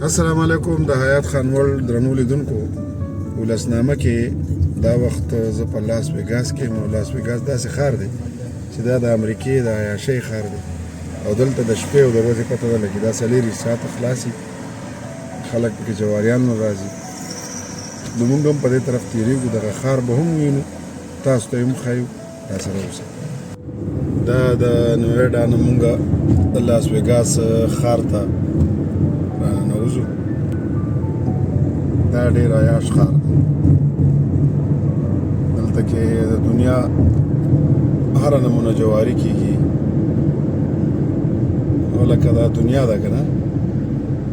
السلام علیکم د حیات خان ورلډ درنو لیدونکو، ولسنامه کې دا وخت زه په لاس ویګاس کې یم، او لاس ویګاس داسې ښار دی چې دا د امریکې د عیاشۍ ښار دی، او دلته د شپې او د ورځې پته نه لګي. دا 24 ساعته خلاصي، خلک پکې جواریان نه راځي. نو موږ هم په دې طرف تېرېږو، دغه ښار به هم وینو، تاسو ته یې هم ښایو. را سره اوسئ. دا د نویډا نه مونږ د لاس ویګاس ښار ته راننوځو. دا ډېر عیاش ښار دی، دلته کې د دنیا هره نمونه جواري کیږي. نو لکه دا دنیا ده که نه،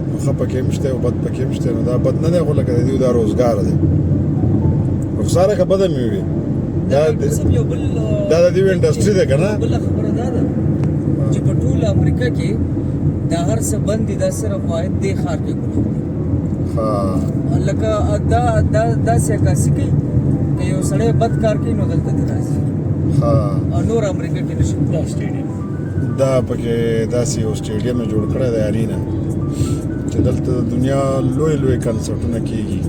نو ښه پکې هم شته او بد پکې هم شته. نو دا بد نه دی، خو لکه د دوی دا روزګار دی. رخساره که بده مې وي، دا دا د دې انډستری ده کنه. بل خبره دا ده چې په ټول امریکا کې دا هر څه بند دي، دا صرف واحد دی ښار کې کولاو دي. ها. لکه دا دا داسې عکاسي کوي که یو سړی بد کار کوي نو دلته ته راځي. ها. او نور امریکا کې نشي. دا سټیډیم. دا پکې داسې یو سټیډیم جوړ کړی دی، ارینا، چې دلته د دنیا لوی لوی کنسرټونه کیږي،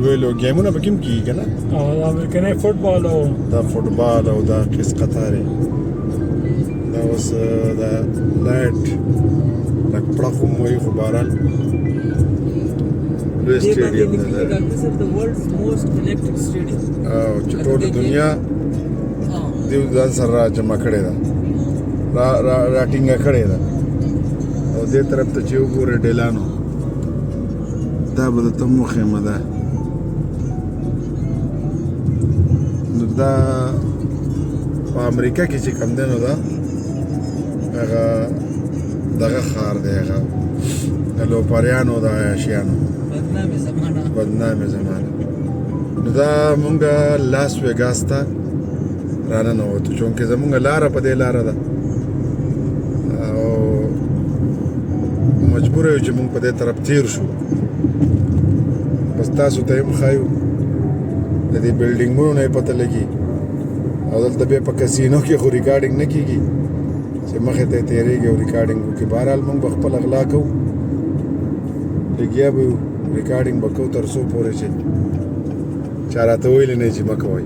لوی لوی گیمونه پکې هم کیږي که نه. او د امریکنۍ فوټبال او دا فوټبال او دا قیس قطارې. دا اوس دا لایټ لږ پړق هم وایي، خو بهرحال لوی دې باندې سټیډیم لیکلي دی. ډاکټر صاحب، د ورلډز موست الکټریک سټیډیم. او چې ټوله دنیا دیو ځان سره را جمع کړې ده، را را را ټینګه کړې ده. او دې طرف ته چې وګورې ډیلانو، دا به درته هم وښیم. ده نو دا په امریکا کې چې کوم دی، نو دا هغه دغه ښار دی، هغه د لوپریانو، د عیاشیانو. بدنامه زمانہ. بدنامه زمانه. نو دا مونږ لاس ویګاس ته راننوتو، چونکې زمونږ لاره په دې لاره ده او مجبور یو چې مونږ په دې طرف تیر شو. بس تاسو ته هم ښایو، د دې بلډینګونو نه یې پته لګي. او دلته بیا په کسینو کې خو ریکارډینګ نه کیږي چې مخې ته یې تېرېږي او ریکارډینګ وکړي. بهرحال مونږ به خپله غلا کوو، لګیا به یو، ریکارډینګ به کوو تر څو پورې چې چا راته ویلي نه چې مه کوئ.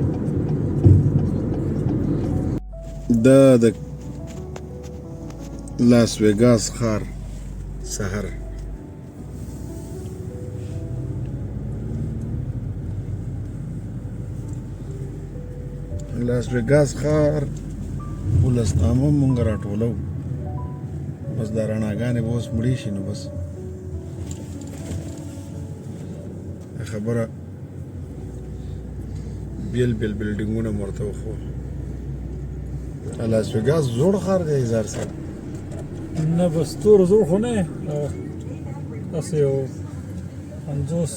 دا د لاس ویګاس ښار سهار. لاس ویګاس ښار ولسنامه مونږ راټولو. بس دا رڼاګانې به اوس مړې شي. نو بس خبره بیل بیل بلډینګونه مو ورته وښول. لاس ویګاس زوړ ښار دی اظهار صاحب؟ نه، بس تور زوړ خو نه، داسې یو 50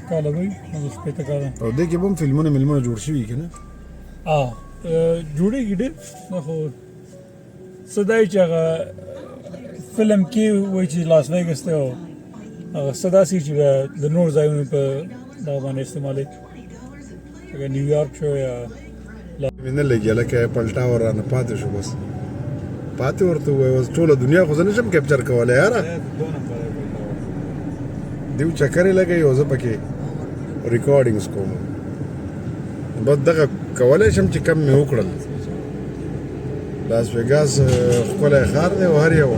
کاله به وي، 50 60 کاله. او دې کې به هم فلمونه ملمونه جوړ شوي که نه؟ جوړېږي ډېر. دا خو څه دی چې هغه فلم کې وایي چې لاس ویګس دی، او هغه څه داسې چې بیا د نور ځایونو په دغه باندې استعمالوي، لکه نیویارک شو یا مې نه لګي، لکه اپل ټاور رانه پاتې شو، بس پاتې ورته ووایه. اوس ټوله دنیا خو زه نه شم کیپچر کولی یاره. دیو چکرې لګوي او زه پکې ریکارډینګز کوم. بس دغه کولی شم چې کم مې وکړل. لاس ویګاس ښکلی ښار دی او هر یو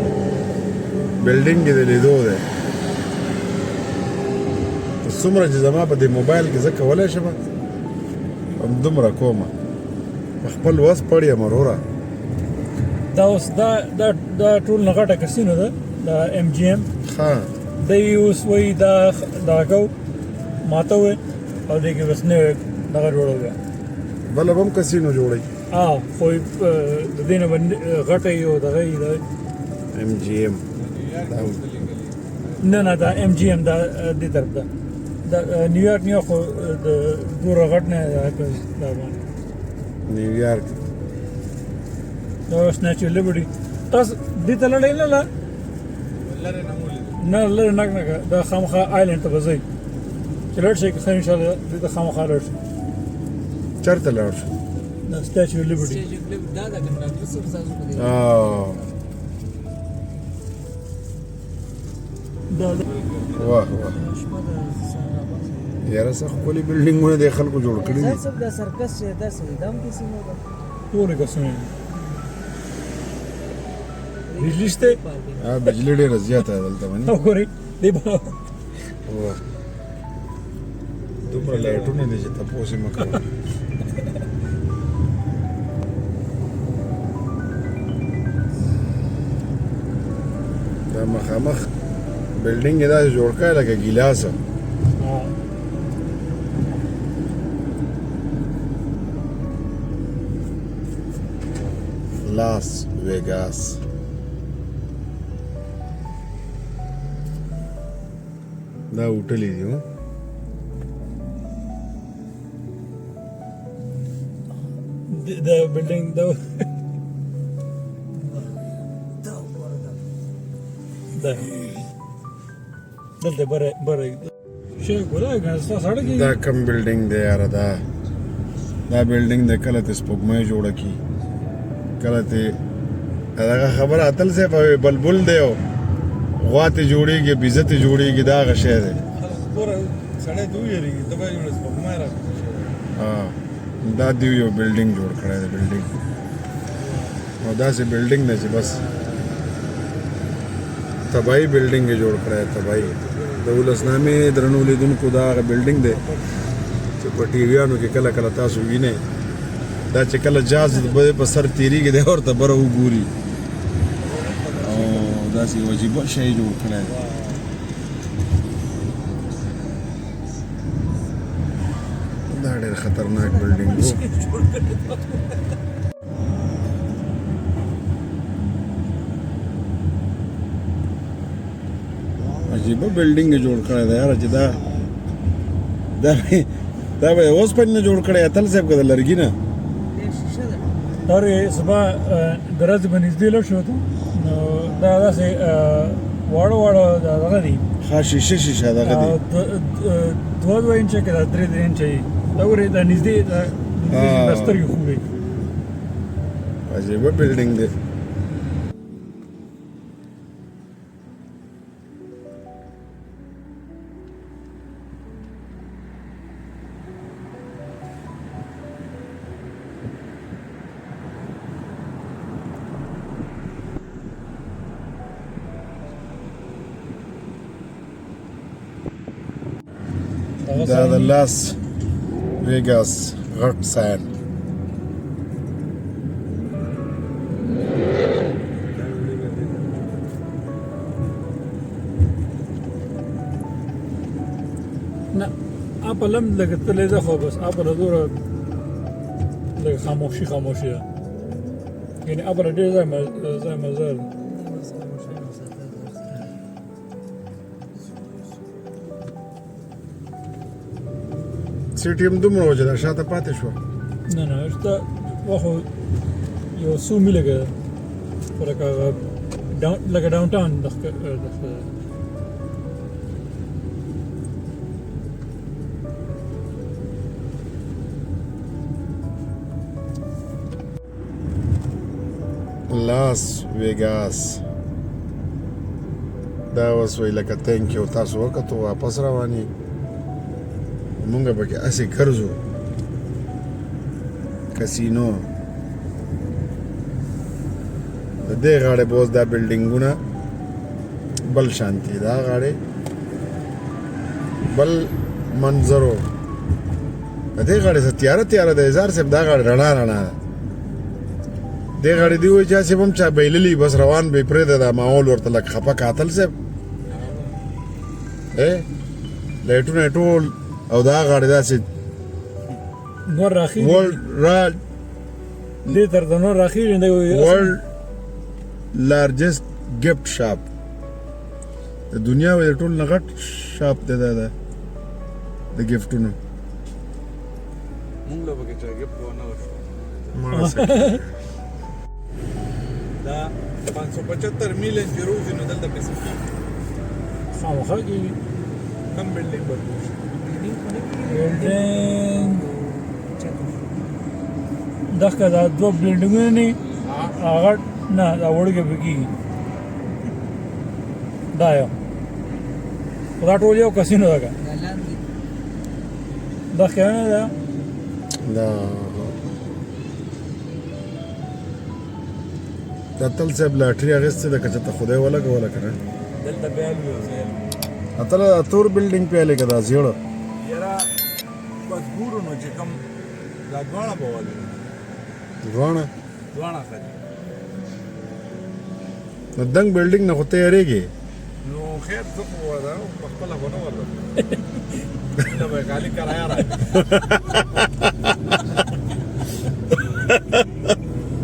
بلډینګ یې د لیدو دی. څومره چې زما په دې موبایل کې زه کولی شم همدومره کوم، په خپل وس پړ یم وروره. دا اوس دا دا دا ټول نه غټه کسینو ده، دا ایم جی ایم. ښه. دی اوس وایي دا دا کو ماته وې او دې کې بس نوې دغه جوړو بیا. بله به هم کسینو جوړوي. خو د دې نه به غټه یو دغه یې ده. ایم جی ایم. نه نه، دا ایم جی ایم دا دې طرف ده، دا نیویارک. نیویارک خو د دوره غټ نه ده دا باندې. نیویارک. دا سټیچو لیبرټي. تاسو دې ته لړۍ نه لا نه لرې نه نه، دا خامخا آیلند ته به ځئ چې لړ شئ که څه، انشاءالله دې ته خامخا لړ شئ. چېرته لاړ شو؟ دا سټیچو لیبرټي. دا د ډاکټر صاحب تاسو په دې. واه واه یاره څه ښکلي بلډینګونه د خلکو جوړ کړي دي. صاحب دا سرکس چې دا څه دی؟ دا هم کیسینو ده. ټول کسونه بجلی شته. ها، بجلی ډېره زیاته ده دلته باندې. وګورئ دی به. واه، دومره لایټونه دي چې تپوس یې مه کوه. دا مخامخ بلډینګ یې داسې جوړ کړی لکه ګیلاسه. لاس ویګاس دا هوټلې دي. د بلډینګ دا دا دلته بره بره شي ګوره کنه، ستا سړک. دا کم بلډینګ دی یاره؟ دا بلډینګ د کله ته سپوږمۍ جوړه کی، کله ته دغه خبره اتل صاحب بلبل دی او غوا ته جوړیږي، بیزه ته جوړیږي، دا هغه شی دی. ګوره سړی ته ویریږي، ته به یې جوړه سپوږمۍ راکړه. ها، دا دیو یو بلډینګ جوړ کړی دی، بلډینګ او داسې بلډینګ دی چې بس تباہي بلډینګ یې جوړ کړی، تباہي. د ولسنامې درنو لیدونکو، دا هغه بلډینګ دی چې په ټي ویانو کې کله کله تاسو وینئ، دا چې کله جاز د په سر تیریږي، دی ورته بره وګوري او داسې یو عجیبه شی جوړ کړی دی. دا ډېر خطرناک بلډینګ وو. عجیبه بلډینګ یې جوړ کړی دی یاره، چې دا به یې اوسپنې نه جوړ کړی اتل صاحب که د لرګي نه؟ شیشه ده. هرې سبا د ورځې به نږدې لږ شو ته، نو دا داسې واړه واړه دا دغه دي. ښه، شیشه شیشه دغه دي. دوه دوه انچه که دا درې درې انچه دي. دا ګورې، دا نږدې دا د سترګې خوږوي. عجیبه بلډینګ دی. دا د لاس ویګاس غټ ساین. نه، اپه لم لږ تللی ده، خو بس اپه له دوره لږ خاموشي خاموشي ده، یعنې اپه له ډېر ځای ځای مزه ده. سیټي هم دومره وجه ده شاته پاتې شوه. نه نه، شته خو یو څو میله کې ده، خو لکه هغه ډاون لکه ډاون ټاون د لاس ویګاس دا اوس وایي لکه thank you تاسو وکتو، واپس روان یې، مونږ پکې هسې ګرځو. کسینو د دې غاړې به اوس دا بلډینګونه بل شانتي، دا غاړې بل منظرو. د دې غاړې څه تیاره تیاره ده اظهار صاحب، دا غاړې رڼا رڼا ده. دې غاړې دی وایي چې هسې به هم چا بایللي، بس روان به یې پرېږده، دا ماحول ورته لږ خفه کاتل صاحب. لایټونه یې ټول او دا غاړې داسې نور راخېږي. ورلډ را دې تر د نور راخېږي دی. ورلډ لارجسټ ګفټ شاپ د دنیا د ټول نه غټ شاپ دی دا ده د ګفټونو. مونږ له پکې چا ګفټ ونه ورکړو. مړه سه. دا 575 میلیون چې روزي، نو دلته پیسې خامخا کېږي. کم بلډینګ به جوړ شي؟ بلډینګ دغه دا دوه بلډینګونه نه، هغه نه، دا وړوکی به کېږي، دا یو. خو دا ټول یو کسینو ده که دا لاندې دا خیانه ده. دا دا تل صاحب لاټري اخیستې ده، که چېرته خدای ولګوله که نه. دلته بیا یو ځای. اتله دا تور بلډینګ پیالې که دا زیړه؟ یاره بس ګورو نو چې کوم دا دواړه به والو. دواړه دواړه ښه دي. نو دنګ بلډینګ نه خو ته یریږې. نو خیر، زه خو ورته په خپله به نه ورځم، ته به یې خالي کرایه راکړې.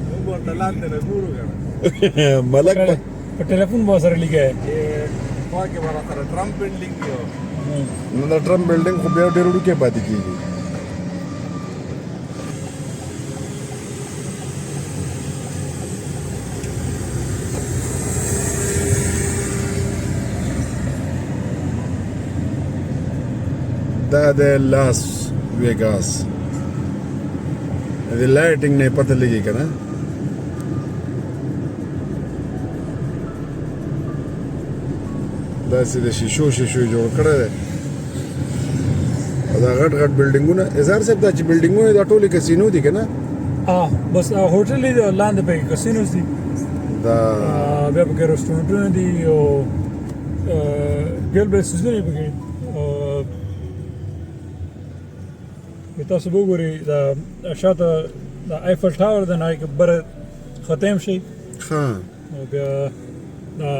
موږ ورته لاندې نه ګورو که نه. ملک به په ټلیفون به سره لیکه. چې خوا کې به راسره ټرمپ بلډینګ وي او نو د ټرمپ بلډینګ خو بیا ډېر وړوکی پاتې کېږي. دا د لاس ویګاس د لایټینګ نه پته لګي کنه. داسې د شیشو شیشو جوړ کړی دی او دا غټ غټ بلډینګونه. اظهار صاحب، دا چې بلډینګونه دا ټولې کسینو دي که نه؟ بس هوټل دی، لاندې پکې کسینوز دي. دا بیا پکې رستورانټونه دي او بېل بېل څیزونه پکې. تاسو به وګورئ دا شاته د ایفل ټاور د نه کې بره ختم شي. ښه. او بیا دا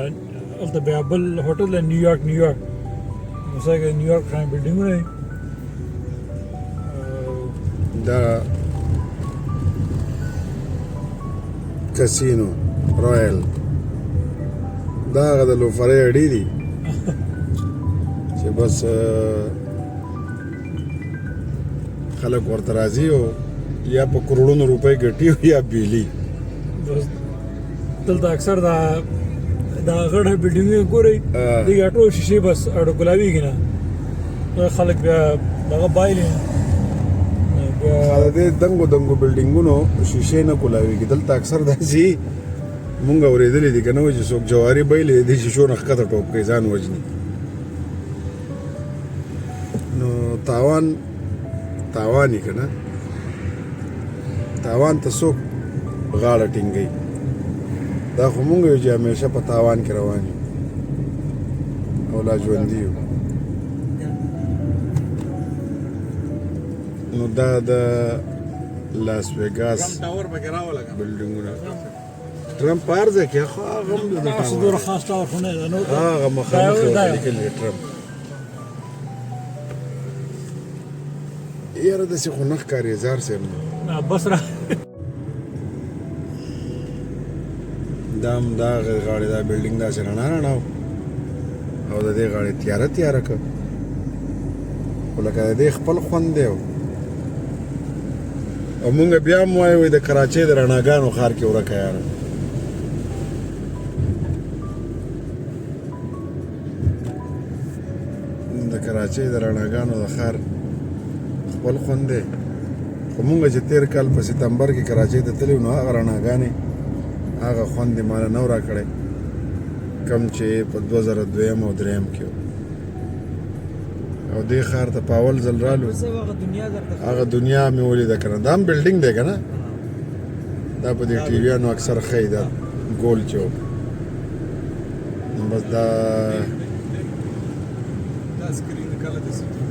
هلته بیا بل هوټل دی، نیویارک نیویارک، نو څنګه نیویارک شان بلډینګونه دي. دا کسینو رویال دا هغه د لوفرۍ اډې دي چې بس خلک ورته راځي او یا په کروړونو روپۍ ګټي او یا بیلي. بس دلته اکثر دا دا غټه بلډینګونه ګورئ، دې ټول شیشې بس اډو کولاویږي نه، خلک بیا دغه بایلي بیا. د دې دنګو دنګو بلډینګونو شیشې نه کولاویږي. دلته اکثر داسې مونږ اورېدلې دي که نه، چې څوک جواري بایلي د دې شیشو نه ښکته ټوپ کوي، ځان وژني. نو تاوان تاوان یې که نه، تاوان ته څوک غاړه ټینګوي؟ دا خو مونږ یو چې همیشه په تاوان کې روان یو او لا ژوندي یو. نو دا د لاس ویګاس ټرمپ ټاور پکې راوله که بلډینګونه. ټرمپ په هر ځای کې، خو هغه هم د تاسو ټاور دومره خاص ټاور خو نه ده نو. هغه مخامخ دا ورته دا لیکلی دی ټرمپ. یاره داسې خو نه ښکاري زار صاحب. نه، بس را دا هم دا غاړې دا بلډینګ داسې رڼا رڼا و او د دې غاړې تیاره تیاره که، خو لکه د دې خپل خوند دی. او مونږ بیا هم وایو د کراچۍ د رڼاګانو ښار کې ورکه. یاره د کراچۍ د رڼاګانو د ښار خپل خوند دی، خو مونږ چې تېر کال په ستمبر کې کراچۍ ته تللي، نو هغه رڼاګانې هغه خوند یې ماله نه و راکړی کوم چې په 2002 او دریم کې و. او دې ښار ته په اول ځل رالو. څه هغه دنیا درته. هغه دنیا مې ولیده که نه. دا هم بلډینګ دی که نه؟ دا په دې ټي ویانو اکثر ښیي دا ګول چې و. نو بس دا دا سکرین کله د سټي.